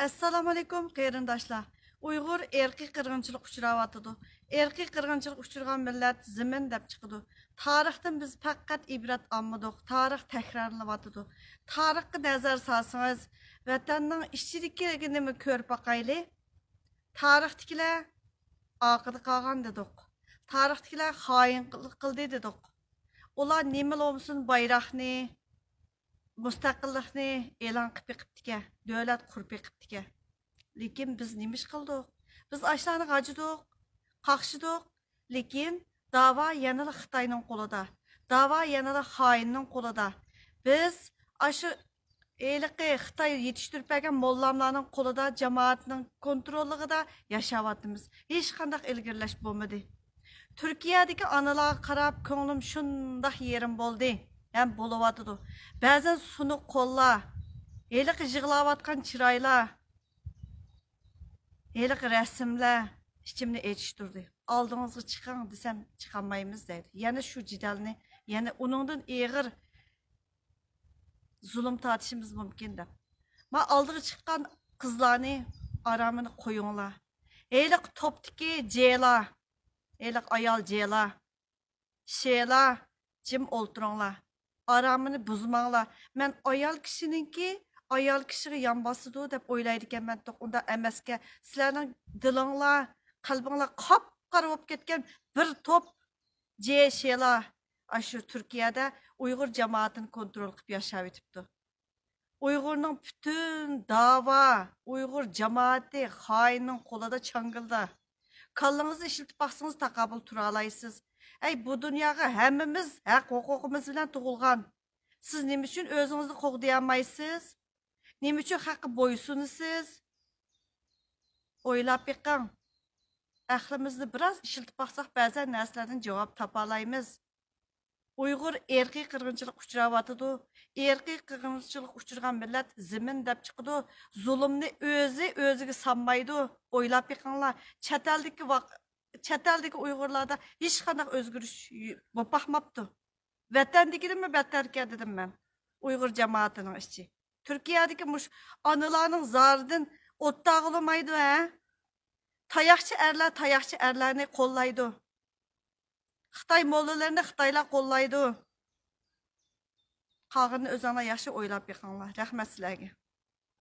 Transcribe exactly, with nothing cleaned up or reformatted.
ئەسسالامۇئەلەيكۇم، قېرىنداشلار. ئۇيغۇر ئىرقىي قىرغىنچىلىققا ئۇچراۋاتىدۇ. ئىرقىي قىرغىنچىلىققا ئۇچرىغان مىللەت زېمىن دەپ چىقىدۇ. تارىختىن بىز پەقەت ئىبرەت ئالمىدۇق. تارىخ تەكرارلىنىۋاتىدۇ. تارىخقا نەزەر سالسىڭىز، ۋەتەننىڭ ئىچىدىكىنىمۇ كۆرۈپ باقايلى. تارىختىكىلەر ئارقىدا قالغان دېدۇق. تارىختىكىلەر خائىنلىق قىلدى دېدۇق. ئۇلار نېمىلا بولمىسۇن، بايراقنى، مۇستەقىللىقنى ئېلان قىلىپ بېقىپتىكەن، دۆلەت قۇرۇپ بېقىپتىكەن. لېكىن بىز نېمە ئىش قىلدۇق؟ بىز ئاشۇلارنى غاجىدۇق، قاقشىدۇق. لېكىن داۋا يەنىلا خىتاينىڭ قولىدا. داۋا يەنىلا خائىننىڭ قولىدا. بىز ئاشۇ ھېلىقى خىتاي يېتىشتۈرۈپ بەرگەن موللاملارنىڭ قولىدا، جامائەتنىڭ كونتروللۇقىدا ياشاۋاتىمىز. ھېچقانداق ئىلگىرىلەش بولمىدى. تۈركىيەدىكى ئانىلارغا قاراپ كۆڭلۈم شۇنداق يېرىم بولدى ھەم بولۇۋاتىدۇ. بەزەن سۇنۇق قوللار، ھېلىقى يىغلاۋاتقان چىرايلار، ھېلىقى رەسىملەر ئىچىمنى ئېچىشتۇردى. ئالدىڭىزغا چىقىڭ دېسەم، چىقالمايمىز دەيدۇ. يەنە شۇ جېدەلنى، يەنە ئۇنىڭدىن ئېغىر زۇلۇم تارتىشىمىز مۇمكىن دەپ. ما ئالدىغا چىققان قىزلارنى ئارامىنى قويۇڭلار. ھېلىقى توپتىكى جېلار، ھېلىقى ئايال جېلار، شېلار، جىم ئولتۇرۇڭلار. ئارامىنى بۇزماڭلار. مەن ئايال كىشىنىڭكى ئايال كىشىگە يان باسىدۇ دەپ ئويلايدىكەنمەن. توق، ئۇنداق ئەمەسكەن. سىلەرنىڭ دىلىڭلار، قەلبىڭلار قاپقارا بولۇپ كەتكەن بىر توپ جېشېلار ئاشۇ تۈركىيەدە ئۇيغۇر جامائىتىنى كونترول قىلىپ ياشاۋېتىپتۇ. ئۇيغۇرنىڭ پۈتۈن داۋا، ئۇيغۇر جامائىتى خائىننىڭ قولىدا، چاڭگىلدا. كاللىڭىزنى ئىشلىتىپ باقسىڭىز، تاقابىل تۇرالايسىز. ئەي، بۇ دۇنياغا ھەممىمىز ھەق ھوقۇقىمىز بىلەن تۇغۇلغان. سىز نېمە ئۈچۈن ئۆزىڭىزنى قوغدىيالمايسىز؟ نېمە ئۈچۈن خەققە بويسۇنىسىز؟ ئويلاپ بېقىڭ. ئەقلىمىزنى بىراز ئىشلىتىپ باقساق، بەزەن نەرسىلەردىن جاۋاب تاپالايمىز. ئۇيغۇر ئىرقىي قىرغىنچىلىققا ئۇچراۋاتىدۇ. ئىرقىي قىرغىنچىلىققا ئۇچرىغان مىللەت زېمىن دەپ چىقىدۇ. زۇلۇمنى ئۆزى ئۆزىگە سانمايدۇ. ئويلاپ بېقىڭلار. چەت ئەلدىكى ۋاق-، چەت ئەلدىكى ئۇيغۇرلاردا ھېچقانداق ئۆزگىرىش بولۇپ باقماپتۇ. ۋەتەندىكىدىنمۇ بەتتەركەن دېدىم مەن. ئۇيغۇر جامائىتىنىڭ ئىچى. تۈركىيەدىكى مۇش ئانىلارنىڭ زارىدىن ئوت تاغىلىمايدۇ، ھە؟ تاياقچى ئەرلەر تاياقچى ئەرلەرنى قوللايدۇ. خىتاي موللىلىرىنى خىتايلار قوللايدۇ. قالغىنىنى ئۆزۈڭلار ياخشى ئويلاپ بېقىڭلار. رەھمەت سىلەرگە.